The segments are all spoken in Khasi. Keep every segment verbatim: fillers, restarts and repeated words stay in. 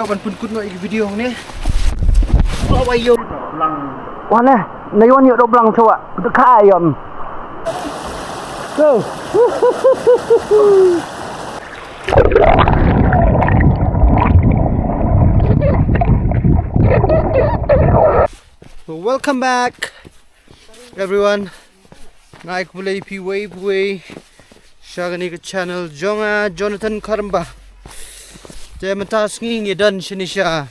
Ban pynkut noh ïa ki video hangne. Wa yo. Wa ne, na yon yo do blang chowa. Ka yom. Go. So welcome back, everyone. Nga ai khublei ïa phi uwei pa uwei sha kane ka channel jong nga, Jonathan Kharamba. Te mynta sngi ngi don shane sha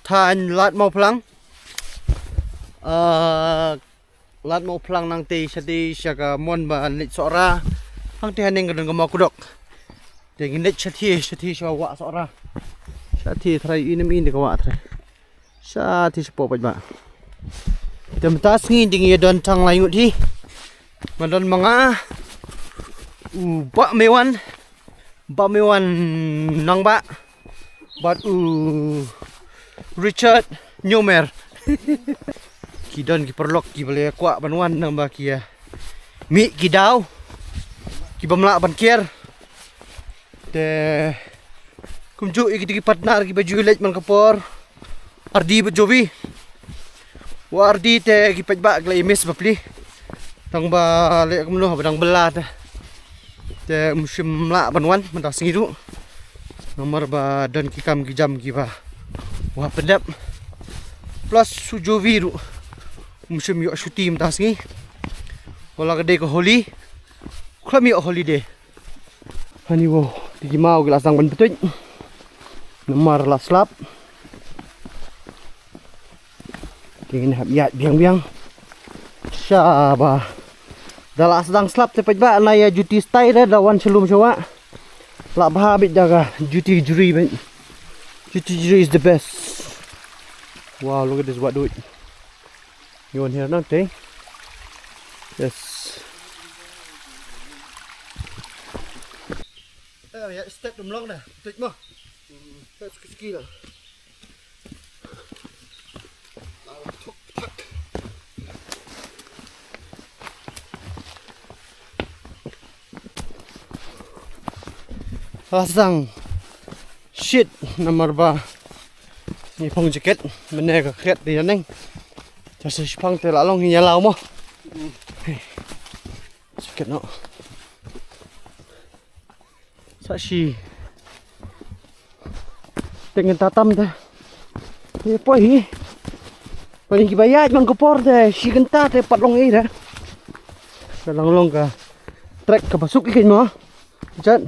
thaiñ Lad Mawphlang. Ah, Lad Mawphlang nangtei shatei sha ka mon ba leit Sohra. Hangtei haneng ka don ka Mawkdok. Te ngin leit shatei, shatei sha wah Sohra. Shatei trai inem ine ka wah trai. Shatei shapoh pat ba. Te mynta sngi dang ïa don tang lai ngut hi. Nga don ma nga. U Bah Mewan. Bah Mewan Nangbah. Bad u Richard Nyomer. Ki don ki paralok kiba la kwah ban wan nangba ki ïa mih ki daw. Ki bym lah ban kiar. Te kumjuh ïa kita ki partner kiba ju leit man ka por. Ardi bad Jovi. Wa Ardi te ki paidbah ki la ïa miss bapli. Tang ba leh kumno ba dang bylla te. Te um shym lah ban wan mynta sngi ruh. Namar ba don ki kam ki jam kiba wa pyndep. Plus u Jovi ruh um shym ïoh shuti mynta sngi. Wat la ka dei ka Holi. Khlem ïoh holiday. Hani wow, te ki maw ki la sdang ban pyntuid. Namar la slap. Te ngin hap ïaid biang biang. Shaba. Da la sdang slap te paidbah, na ïa juti stai da, da wan sha lum sha wah. La bha bit da ka juti jri bit. Juti jri is the best. Wow, look at this wah dude. You want here nangtei? Yes. Eh, ïa step dum long da. Tuid mo. Step ski ski da. Hasang. Shit, namar ba ngi phong jacket, mynne ka khet te ïa neng. Te sa shipang te la long ïa law mo. Hey. Jacket noh. Sa shi. Te ngin ta tam te. Ïa poi hi. Poi kiba ïaid man ka por te shi kynta te pat long ei te. Ka long long ka trek kaba suk ïa kein mo. Chat.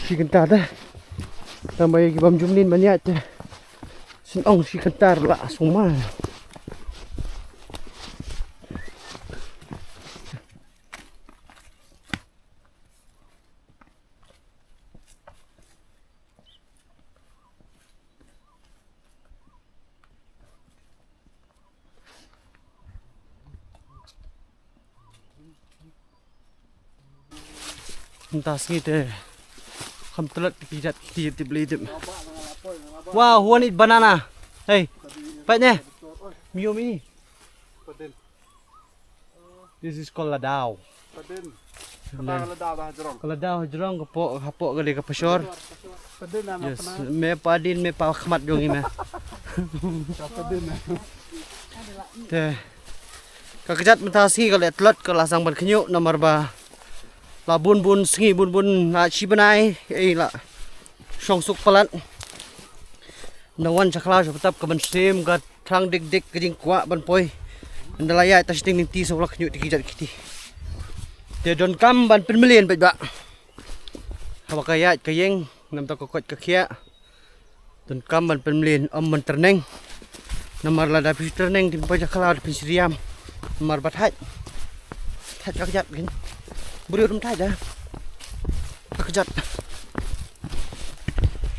Shi kynta te. Tang ba ïa ki bym ju mlien ban ïaid te. Shen ong shi kynta la sumar. Mynta sngi te kham tlot ki jait ki tip li tip. Wow, who want eat banana? Hey, pait ne? Mio mi. This is called ladaw. Padin. Ladaw, ladaw ba hajrong. Ka ladaw hajrong ka pok, ka pok ka dei ka pashor. Padin na. Yes, pena. Me padin me pa khmat jong i me. Ka padin. Te. Ka kjat mynta sngi ka leh tlot ka la sdang ban khñiuh namar ba la bun bun sngi bun bun la shi bnai ei la shong suk palat. Na wan sha khlaw sha patap ka ban sim ka Thrang dik dik ka jingkwah ban poi. Ynda la ïaid ta shiteng lynti sa u la khñiuh te ki jait kiti. Te donkam ban pynmlien bad ba. Haba ka ïaid ka ïeng namta ka koit ka khiah. Donkam ban pynmlien ym ban tyrneng. Namar lada phi tyrneng te phi poi sha khlaw te phin sriam. Namar ba thait. Thait ka kjat kin. Briew ym thait da. Ka kjat.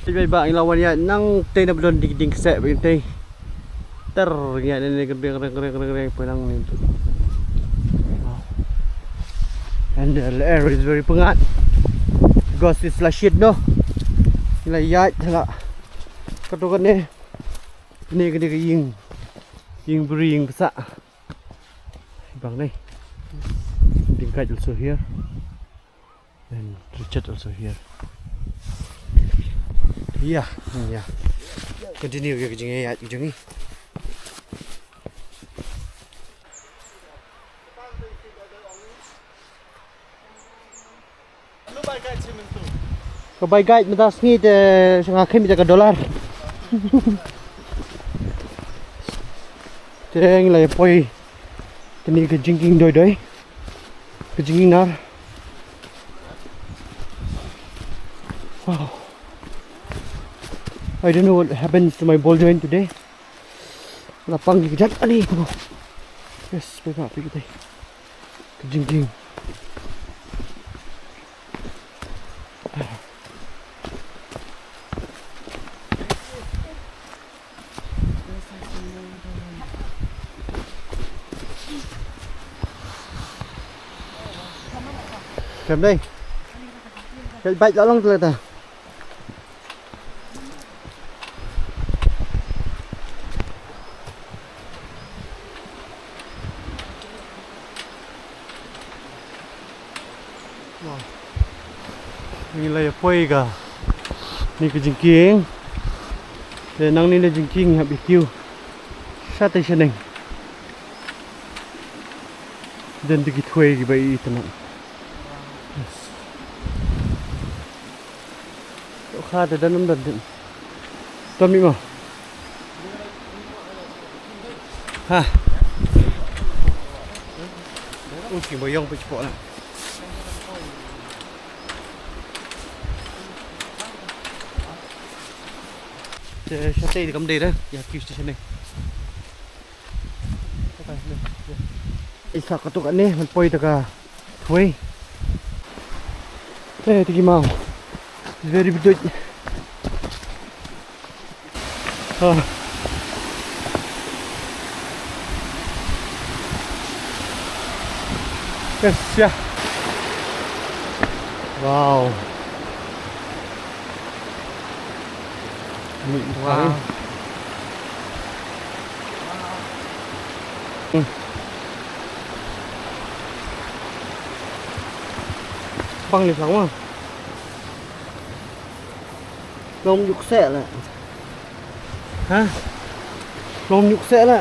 Bai ba ngi la wan ïaid nangtei na ba don ding ding kseh ba ïaid tei. Ter ngi ïaid ne ne reng reng reng reng reng poi nang ne. And the air is very pyngat. Because it's la shit no. Ngi la ïaid la. Kato kane. Ne kane ka ïing. Ïing bri ïing bsa. Bang ne. Ding kaj also here. And Richard also here. Ïa, ïa. Continue ïa ka jingïaid ka jong ngi. Ka bai guide mynta sngi te sha nga khim ïa ka dollar. Te ngi la ïa poi kane ka jingkieng doi doi. Ka jingkieng nar. Wow. I don't know what happens to my ball joint today. La pang ki kjat ani ko. Yes, pei pha pei kitai. Ka jingkieng. Kam dei. Ka bike la long tu la ta. Wow. Ngi la ïa poi kane ka jingkieng. Te nangne na jingkieng hap ïa kiew. Shatei shaneng. Don te ki thwei kiba i itynnat. Yes. Kha te don ym don te. Don mih mo. Ha. U ki mo yong pich po na. Te shatei kam dei da. Ïa ki station ne. Isa ka tuk ane man poi ta ka thwei. Te tiki mau. Very good. Ah. Yes, yeah. Wow. Wow. Pang ni sama. Lom yuk se la. Ha? Lom yuk se la.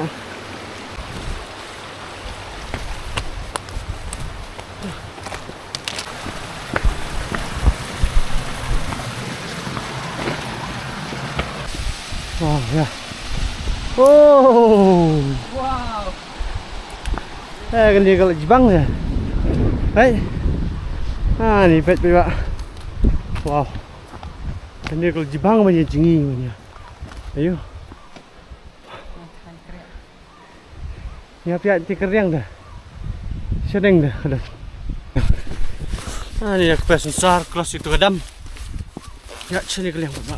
Oh, ya. Oh. Wow. Eh, kane ka la jibang ya. Hai. Ah, ni pet pet ba. Wow. Kane ka la jibang ba ni jingi ba ni. Ayo. Ïa pia ti keriang da. Shaneng da. Ah, ni dak pes sar close itu kadam. Ïa shaneng keliang ba.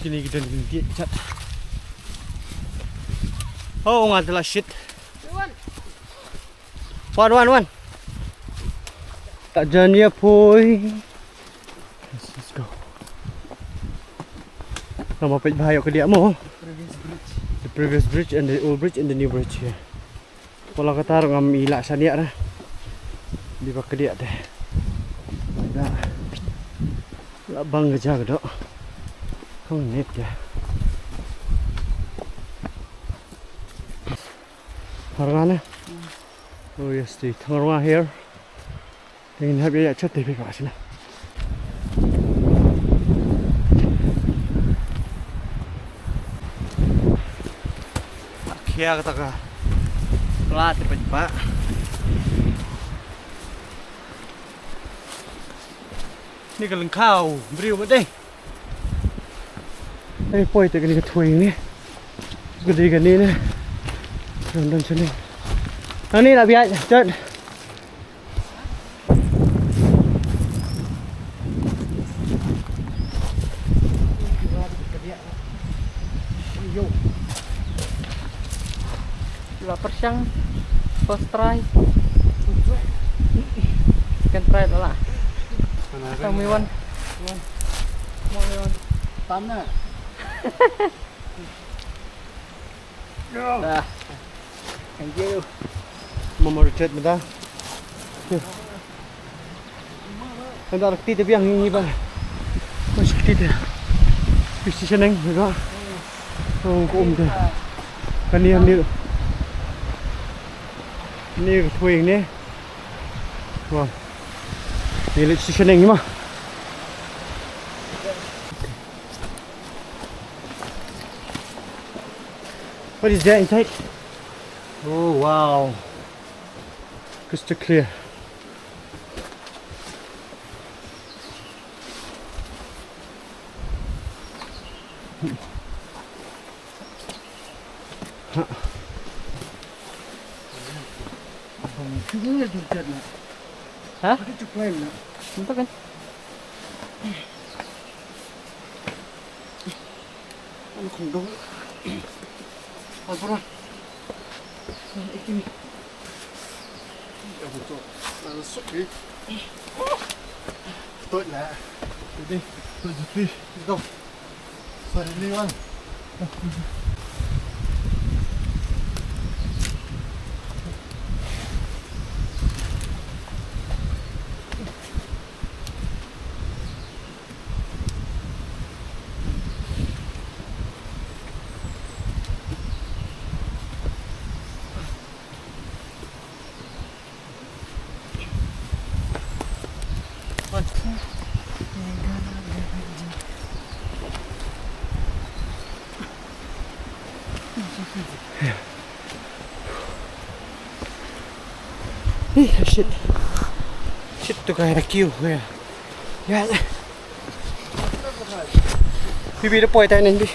Sini kita ni dia chat. Oh, ngat la shit. Wan wan wan. Tak jan ïa poi. Let's, let's go. Ngam peit bha ïa ka diah mo. Previous bridge. The previous bridge and the old bridge and the new bridge here. Wala kata ruh ngam i lah shaniah ra. Di ba ka diah te. Da. La bang ka ja ka doh. Hang net ya. Harana. Oh yes, the Thangarwa here. Te ngin hap ïa ïa chat te phi ka sila. Khia kata ka pla te pynpa. Ni ka lyngkhaw briew ba dei. Ai poi te kane ka thwei ne. Ka dei kane ne. Don don sini. Ani la biat chat. La pyrshang first try. Second try la lah. Tang mi wan. Mo mi wan. Tam na. Dah. Thank you. Mama Richard mata. Anda rakti te biang ni ba. Mas rakti te. Phi shisha neng, ka. Oh, ka um te. Kane, kane. Kane ka thwei ne. Wow. Kane leit shisha neng ma. What is there inside? Oh, wow. Crystal clear. Ha? Ito kan? Ano kong dong? Ano ba? Ikimi. Ito, ano, suki. Ito na. Ito, ito, ito. Sorry, Liwan. Ih, shit. Shit, tu kai na kiu ya. Ya. Bibi da poi tai nen bi.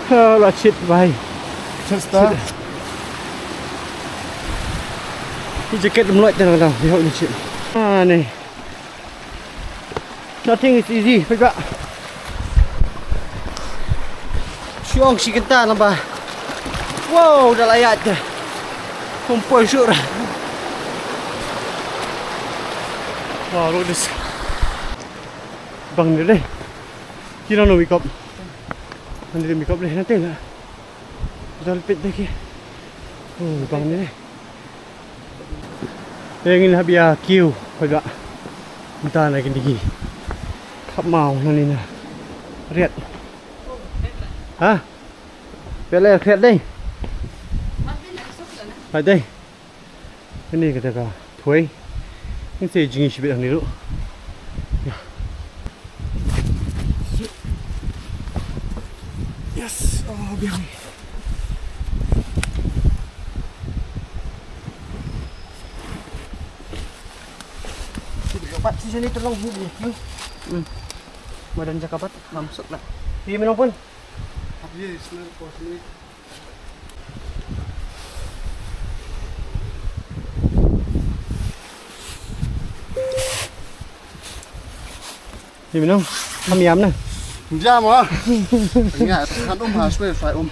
Ah, la shit bai. Shit star. Ni jaket mloi tang tang. Ni hok ni shit. Ah, ni. Nothing is easy, pega. Shiong shi kenta namba. Wow, da la ïaid te. Kum poi shur. Wow, look at this. Bang ni dei. Kino no wikop. Nanti wikop dei nanti lah. Dal pit dei ki. Oh, bang ni dei. Te ngin hap ïa kiew, peit ba. Mynta na kine ki khap maw na ni na riat. Ha? Pele riat dei. Hai dei. Kane kata ka thwei. Ngin sa ïa jngi shibit hangne ruh. Ïa. Yes, oh, biang. Ka pat shisha ni tolong ni ni. Hmm. Madan jaka pat, mam suk lah. Hi, minum pun. Abi, smell ko sini. Hi, minum. Ham yam na. Jam ah. Nga kan um ha, shwe shwe um.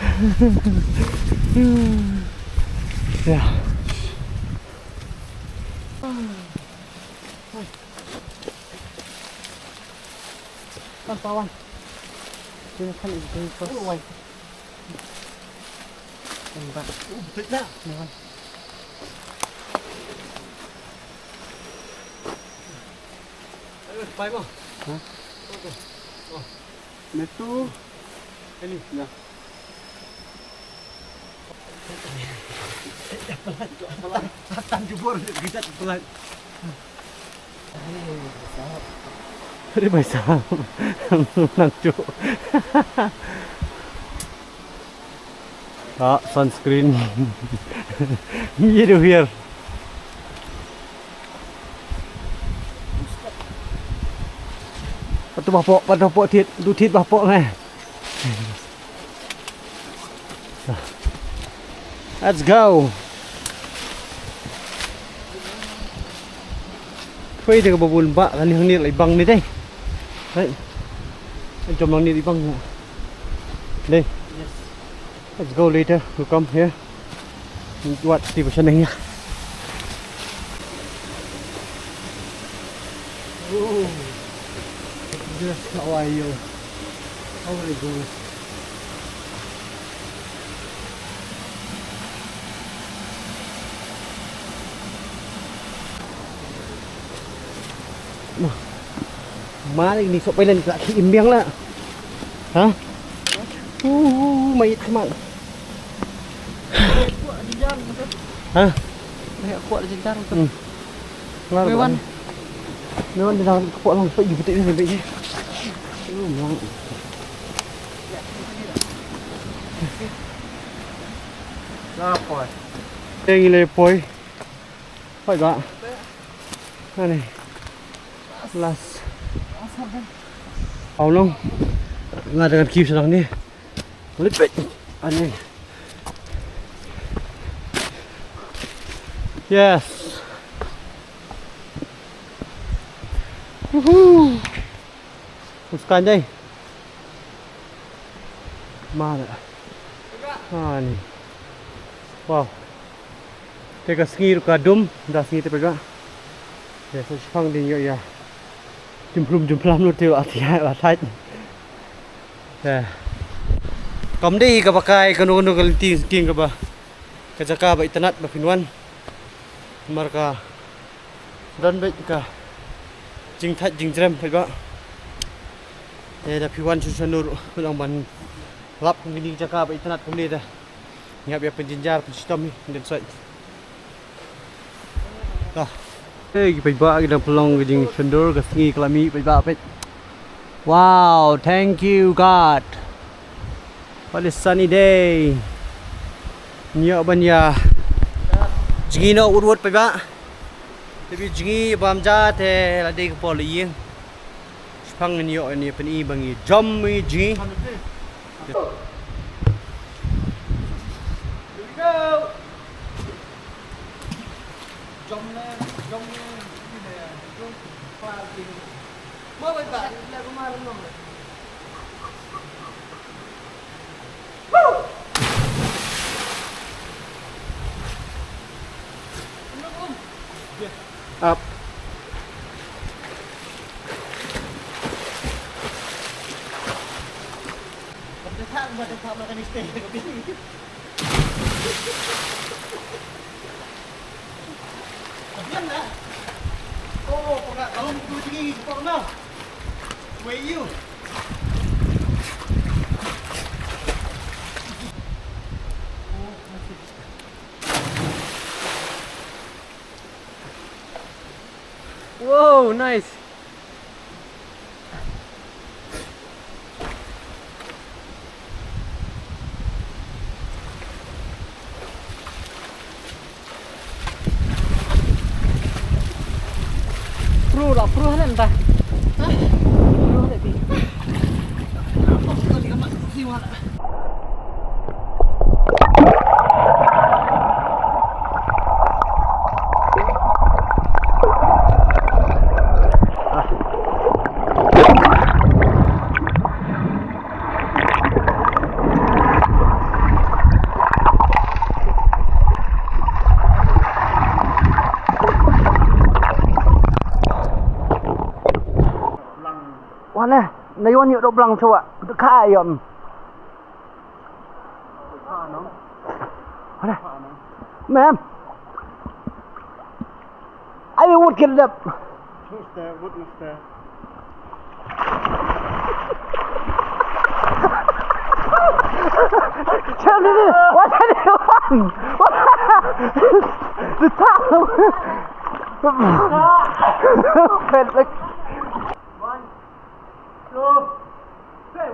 Ya. Kan pawan. Sini kan itu kos. Wai. Kan ba. Betul dah. Ni kan. Ayo, pai mo. Ha? Oh. Metu. Ini. Ya. Tan jubur, kita pelan. Aduh, bai sa. Nang cuk. Ah, sunscreen. Ye du hiar. Patu bah pok, patu pok tit, du tit bah pok ngai. Let's go. Phi te ka babun ba kan hangne lai bang ni dei. Hai. Jom lang ni lai bang. Dei. Yes. Let's go later. We'll come here. Wat ti ba shaneng ïa. Oh, just how are you? How are you going? Nah, Mari ni sok pailan ka ki imbiang la. Ha? Uh, mai khmat. Ha? Mai aku ada jenjar tu. Hmm. Ngar Mewan. Mewan dia dah kepok lang, pagi betik ni, pagi. Lu mang. Lapoi. Yang ilai poi. Poi ba. Ani. Last. Aw long. Nga dengan kiu sedang ni. Lipit. Ani. Yes. Woohoo. Uskan dai. Mala. Ani. Wow. Te ka sngi ruh ka dum, da sngi te pega. Te sa shipang din ïoh ïa. Jumplum jumplam lut te wa thait wa thait. Te. Kam dei kaba kai kano kano ka lynti king kaba. Ka jaka ba itynnat ba phin wan. Mar ka don beit ka jingthait jingjrem peit ba. Te da phi wan shu sha nur, phi long ban lap kum kine ki jaka ba itynnat kumne da. Ngi hap ïa pynjynjar pynshitom hi, nden sait. Ah. Hey, ki paidbah, ki dang pynlong ka jingshondur, ka sngi ka la mih, paidbah, peit. Wow, thank you, God. What a sunny day. Ngi ïoh ban ïa jngi noh wut wut, paidbah. Te bi jngi bam ja te la dei ka por la ïing. Shipang ngi ïoh ngi pyni ba ngi jam ngi jngi. Up. Wow, nice. Pro lah, pro lah entah. Pro lah, Pi. Wane, na yon yok dok blang coba. Ka yon. Wane. Ma'am. Ai wut kidnap. Wut na step, wut na step. Charlie, what are you on? What? The top. Pet like. One, two, three.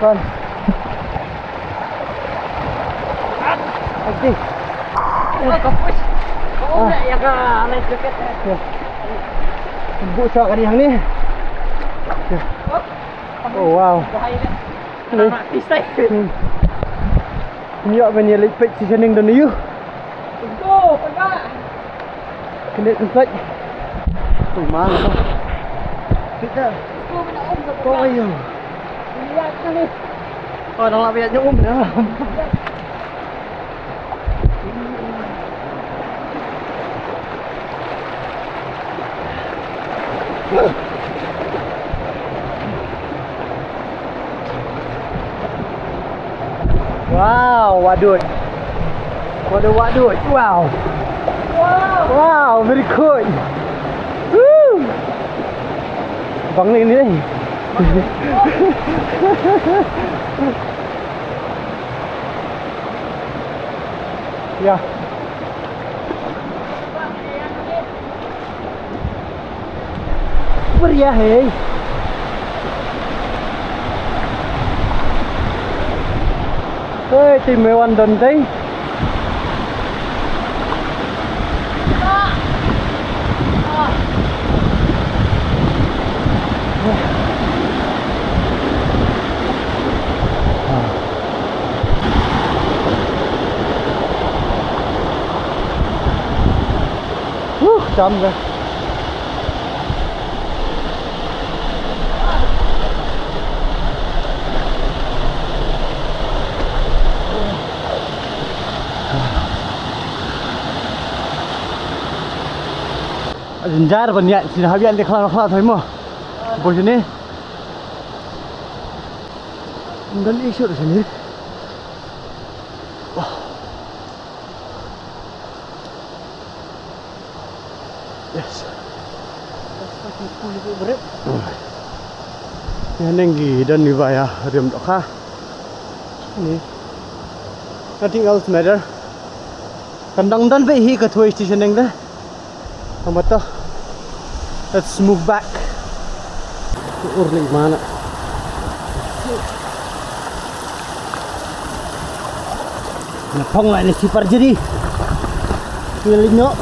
Okay. Buh sa ka dei hangne. Oh, wow. Hmm. Ïoh ban ïa leit peit sha shaneng don ïa u. Kane kan peit. Ui, ma nga. Peit da. Ko ayo. Oh, dang lah peit ïa um na. Wow, wadud. Wadud, wadud. Wow. Wow, very good. Woo. Bang ni ni. Ya. Meriah, hei. Hei, tim Mewan Dantei. Huh, dam ka. Jynjar ban ïaid sha habian te khla khla thoi mo. Bo sini. Ndan i shur sini. Yes. Ïa neng ki don ni ba ïa riam dohkha. Ni. Nothing else matter. Kan dang don beit hi ka thui station neng de. Tang ba to. Let's move back. Ur lei mana. Na phong lai ni sipar jadi. Ni lei nyok.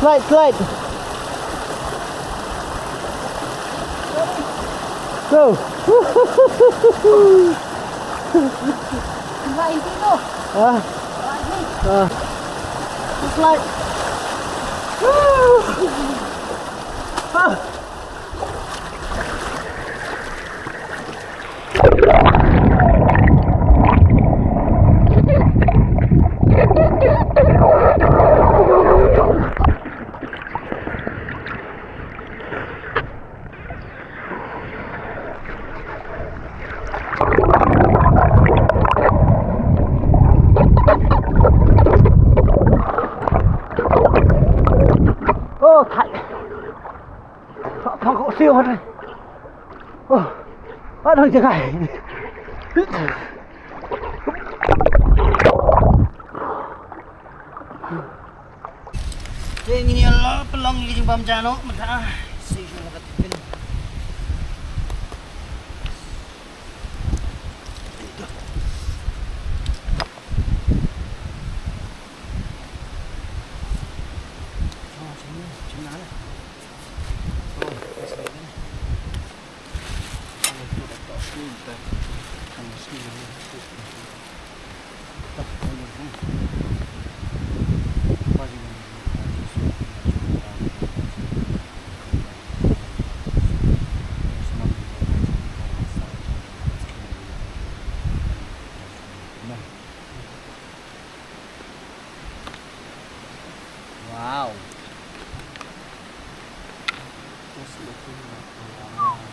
Slide, slide. Go. Slide tu. Ah. Ah. Slide. Ah. Oh, thai. Phong ko siu hon. Oh. Ba dang jagai. Te ngin ïa la pynlong ïa ka jingbam ja noh mynta. Shisha la ka tiffin. Wow. Just looking at the, wow.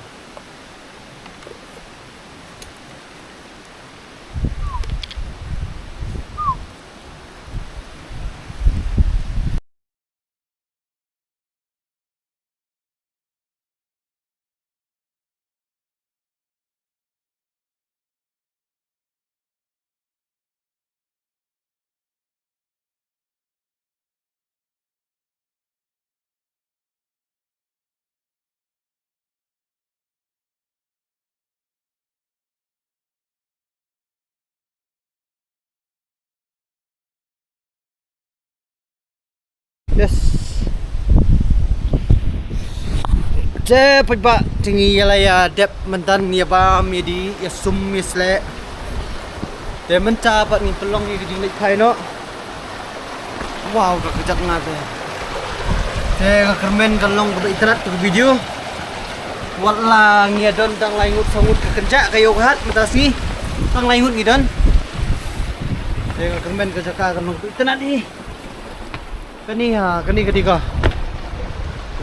Yes. Te peit ba, te ngi ïa la ïa dep mynta, ïa bam ïa dih, ïa sum ïa sleh. Te mynta pat ngi pynlong ïa ka jingleit phai noh. Wow, ka kjat nga te. Te ka kyrmen kan long kaba itynnad ka video. Wat la ngi ïa don tang lai ngut saw ngut ka kynjah ka ïew ka hat mynta sngi. Tang lai ngut ngi don. Te ka kyrmen ka jaka kan long kaba itynnad hi. Kane ha, kane ka dei ka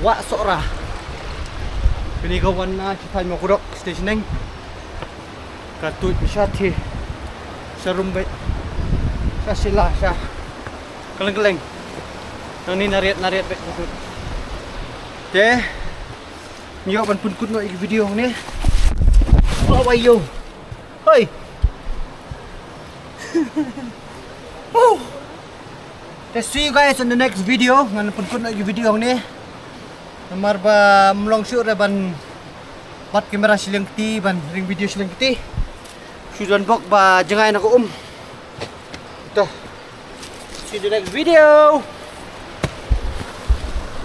Wah Sohra. Kane ka wan na shi thaiñ Mawkdok station neng. Ka tuid sha thi. Sha Rumbeit. Sha Shella sha. Kylleng kylleng. Nangne na riat na riat beit ka tuid. Te. Ngi ïoh ban pynkut noh ïa ka video hangne. Wah wah yo. Hoi. Woo. Te see you guys in the next video. Ngan pynkut noh ïa ka video hangne. Namar ba ym long shuh re ban bat kamera shiliang kti, ban ring video shiliang kti. Shu don bok ba jngai na ka um. To. See you in the next video.